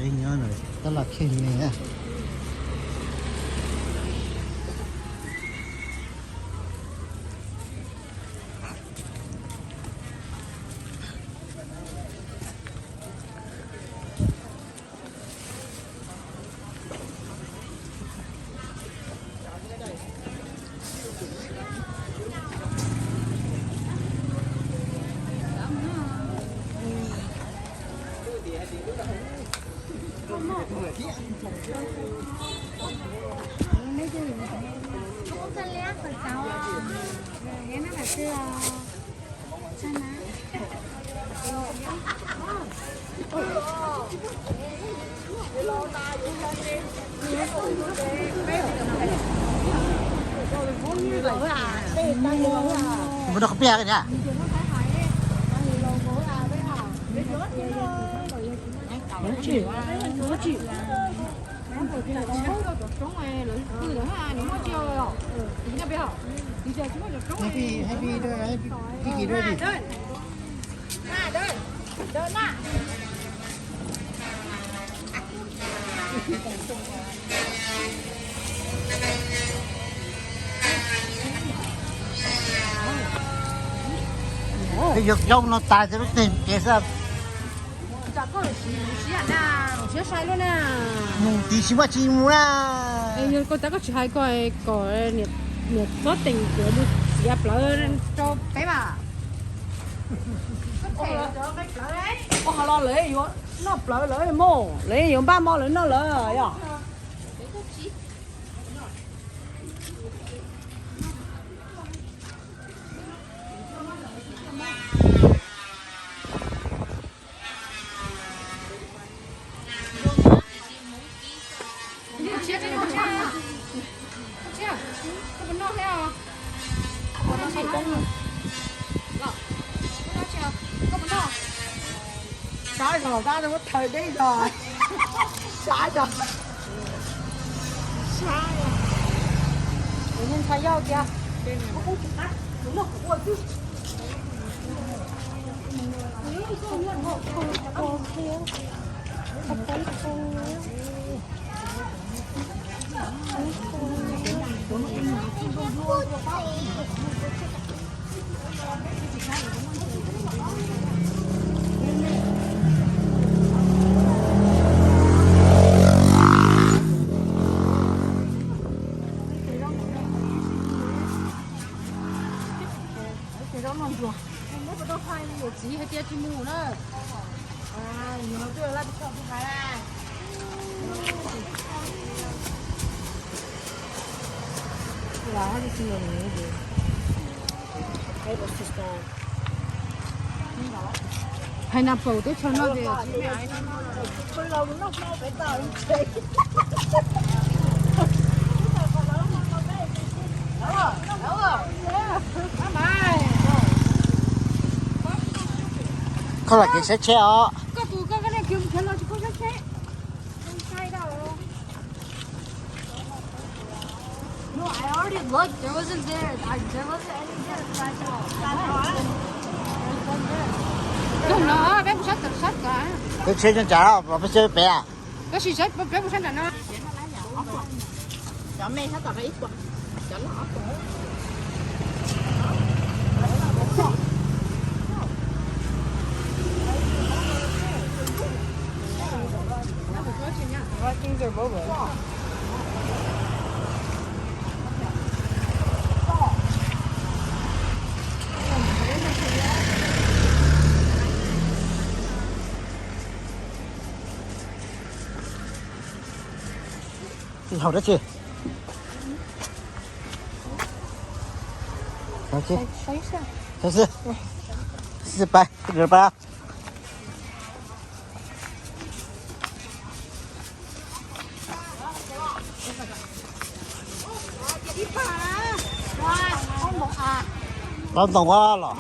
Nyob no tab laj kheej me na. Mus noj qhov piaj koj niam. Yuav zaub no tas ces lub neeg kev xwb. Mus tiv tsis muaj tsis mus na. Koj tab koj tsis hais kom niam txob teem kuv txiav plawv rau peb mas. Ua ho los lawv yuav noj plawv lawv mog, lawv yuav npaj mov lawv noj lawm yom. Sab zog tab muab thaw deb zog. Sab zog. Sab. Tus neeg ntxhais yau tias, kuv tsis qab, kuv noj kuv ua xwb. Txiv hais tias tsis mus na. Pineapple teb chaws no ces koj lam kev saib tsheb os. No, I already looked. There wasn't there. I, there wasn't any there. Tus no peb mus sab tod, sab tod. Tus tsheb coob cas los peb tsheb pem. Tab sis peb mus sab nram no. Haus dab tsi? Saib xwb, saib xwb, pab, pab. Tau ntoo los.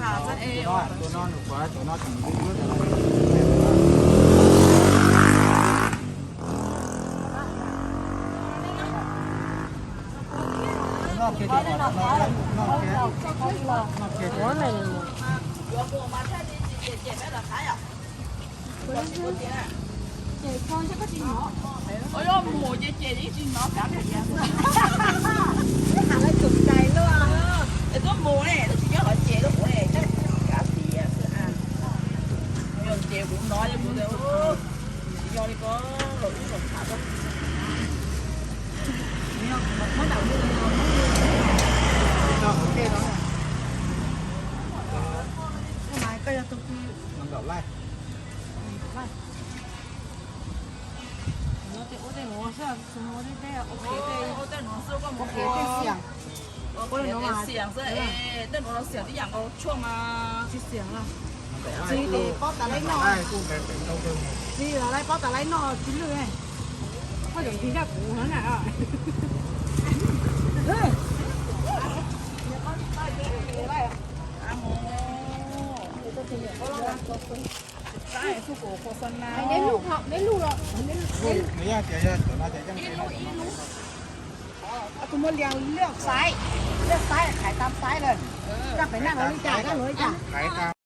Ua, mus ces ces ib tsis hnov kav liam tias xwb. Tuaj mus ne, twb tsis nyob qhov ces tuaj mus ne, kav liam xwb. Yog ces kuv hnov ces kuv tias tsis yog li ko, los ib los tham. Koj yog tus twg? Ua tej nuav xwb, ua tej, ua tej xiam. Ua tej nuav mas xiam xwb es tej nuav los xiam tib yam nkaus tshuaj mas. Tsis xiam los? Txiv tes paub tas laib noj. Txiv los laib paub tas laib noj txiv lwj. Koj tseem txiv nraj kuv na. Tus muaj lias lwj xaiv, lwj xaiv khaiv tam xaiv lawm. Koj pem naj luag li cas, koj luag li cas?